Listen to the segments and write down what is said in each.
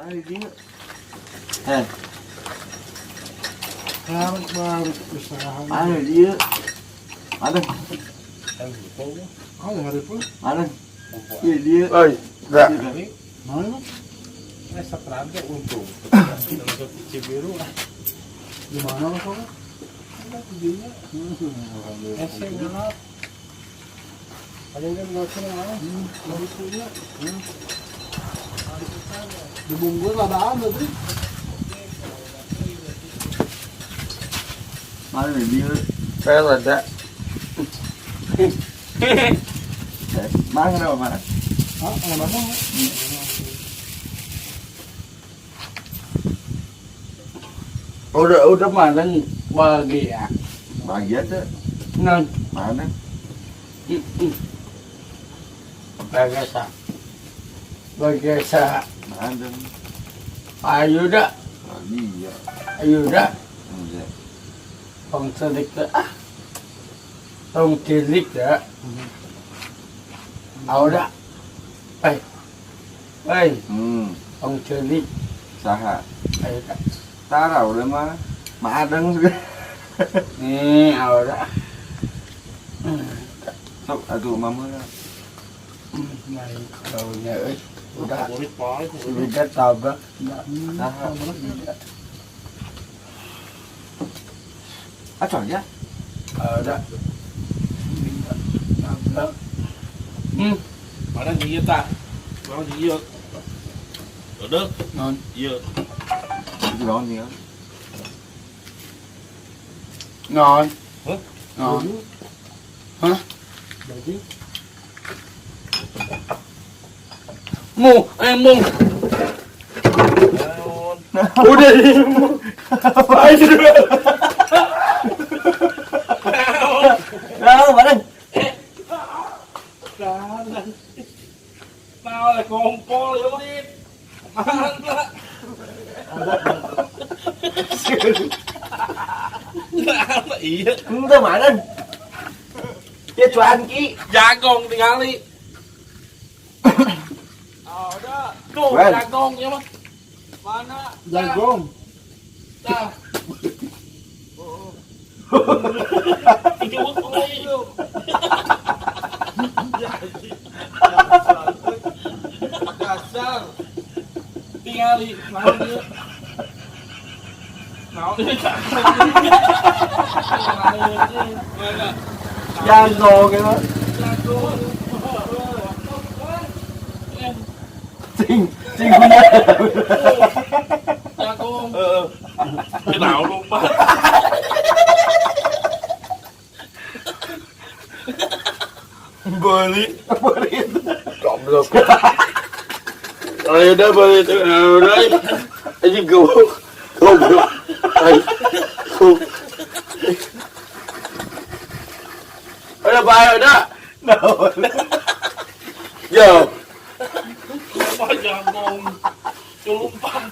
Mana di dieu? Eh, Baru usaha. Mana di dieu? Mana? Ah, yang hari pun. Mana? Iya dieu. Oi, enggak. Mana? Seperangnya untung. Masuk Cibiru lah. Di mana lo kok? Ada tujuannya. Eseng banget. Ada yang nggak senang ah. Baru punya. Dibungkus ada berarti. Mana di dieu? Saya ada. Eh, mana kenapa mana? Ah, mana? Udah mana bahagia. Bahagia tuh. Non. Mana? Bahagia. Bahagia. Mana? Ayo dah. Bahagia. Ayo dah. Iya. Tong celik dah. Ah. Tong cilik dah. Ayo dah. Hei. Hei. Tong cilik. Saha? Ayo dah. Tara udah mah. Madeng juga. Nih, ayo dah. Sok atuh mama lah. Nah, kaunya euy. Udah. Favorit paling. Udah tabrak. Saha? Acor ya? Ada. Tabrak. Mana dia tak? Mana dia? Udah, Non. iya. Itu naon ya? Non. Hah? Non. Hah? Daging. Mu, mung. Udah. Ayo. Nah, mana? Nah, kompol ya, Dit. Mana? Nah, iya. Enggak mana? Ya cuanki. Jagong tingali. Oh, udah. Tuh, jagong ya mah. Mana? Jagung. Tah. Itu Dasar. Tingali, naon ieu? Naon ieu? Jago gitu. Jago. Cing, cing punya. Jagung. Heeh. Naon lompat. Beli. Beli. Goblok. Ayo udah beli itu. Udah. Ini goblok. Goblok. Ayo. Udah baik udah. Naon? Yo. Apa jagung? Lompat.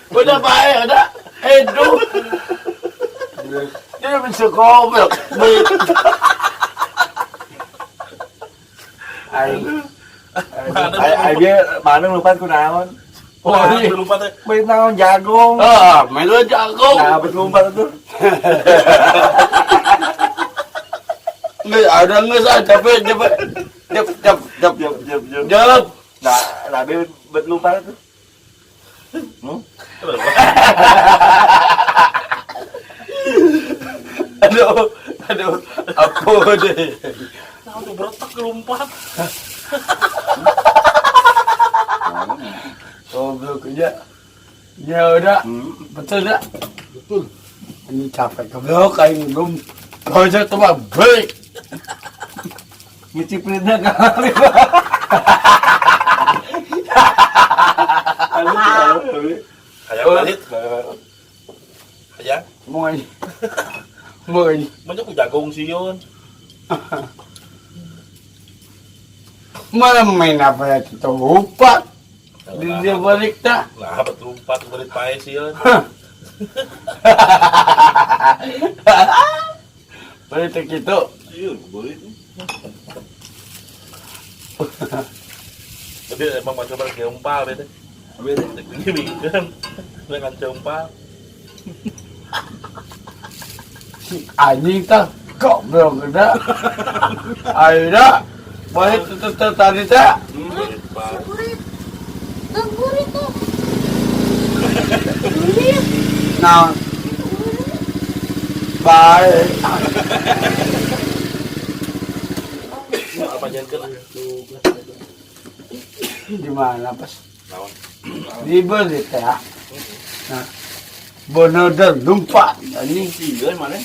Udah baik udah. Edu. Dia bisa goblok. Ai. Ai ai dia mana lupa ku naon? Oh, iya. lompat teh. Beli naon jagung. Ah, main lu jagung. Nah, betul lompat tuh. Nggak ada nggak sah, capek, capek. Jep, jep, jep, Jep, jep, jep. jep. Nah, nah dia betul lompat tuh. Aduh, aduh, apa deh? Nah, udah beretak lompat. Goblok aja. Ya udah, betul dah. Betul. Ini capek goblok, aing belum Gojek tuh mah balik. Ngiciprinnya kali. Aduh, aduh. Hayang balik. Hayang. Mau aja. Mau aja. Banyak ku jagung sieun. Malah main apa ya kita lupa. Di dia balik tak. Nah, betul lompat balik pae sieun. Balik tak gitu. Iya, boleh. Tapi emang macam mana gempal bete. Bete. Gini kan dengan jempal. Si anjing tah goblok gede. Ayeuna boleh tutup tadi teh. Burit. Burit tuh. Burit. Nah. Baik. Apa jangan Di mana pas? Dibeli teh. Nah. Bener lumpat anjing sieun mana?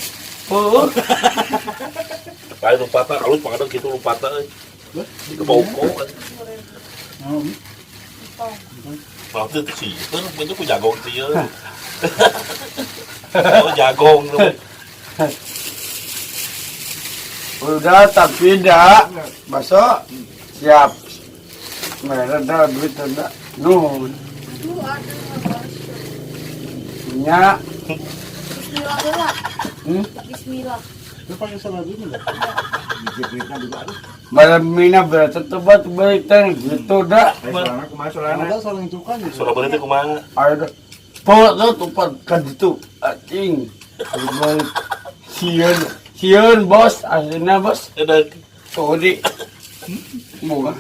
Oh. Lain lompatna alus pangadang kitu lompatna euy. Ke bauko. Waktu itu sieun, itu ku jagong sieun. Oh jagong tuh. Udah tapi dah masuk siap. Mereka dah duit dah. Nuhun. Aduh, ada Nya. Bismillah lah. Bismillah. Lu pakai salad ini enggak? Malam mina berarti tobat balik teh gitu dah. Soalnya kumaha soalnya? Ada saling tukang gitu. Soalnya berarti kumaha? Ada. Pok tuh tupat kan itu anjing. Balik. Sieun, sieun bos, aslinya bos. Ada. Tuh di. Moga.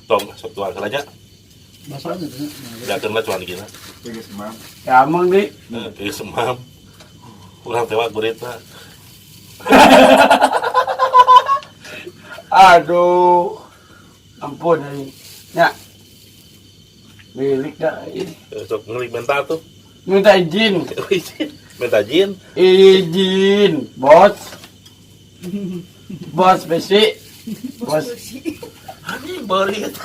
Tong, sok tuang aja. Masaknya tuh. Jakeun lah cuan gina. Tiga semam. Ya emang di. Tiga semam. Urang tewak berita. Aduh. Ampun ini. Ya. Milik dah ini. Sok ngelik minta tuh. Minta izin. Minta izin. Izin, bos. Bos besi. Bos. Anjing berit.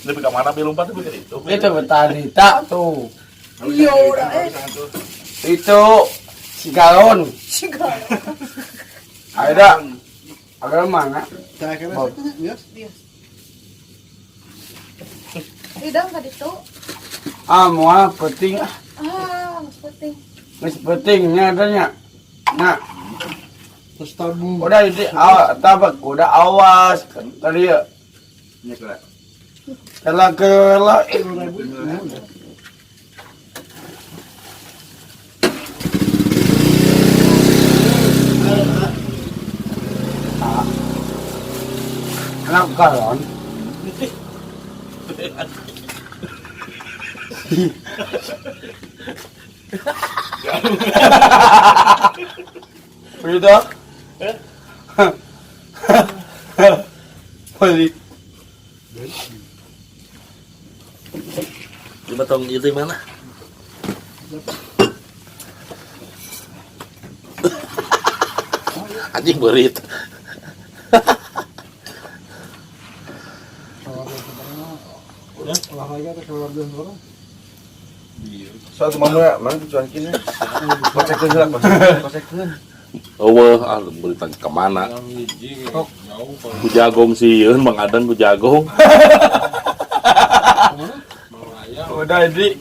Lebih ke mana lompat lebih ke itu. Itu bertani tak tuh. Iya udah. Itu sigalon. Sigalon. Ada. Ada mana? Bias. Idang tadi tuh. Ah, mau penting ah. Ah, mas penting. Mas pentingnya adanya. Nah. Terus tabu. Udah ini tabak, udah awas kali ya. Kalau ke lah. Anak galon. Begitu? Beli. Coba tong itu mana? Anjing berit. Olahraga atau keluar dan orang? Soal kemana mana tujuan kini? Kocekeun lah, kocekeun. Eueuh, ah berita kemana? Ku jagong sieun Bang Adan ku jagong. Udah ini.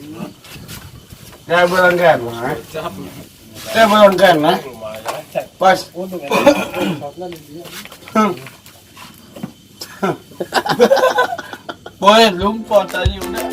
Saya belum kan, saya belum kan, nah. Pas. Boleh lumpur tadi udah.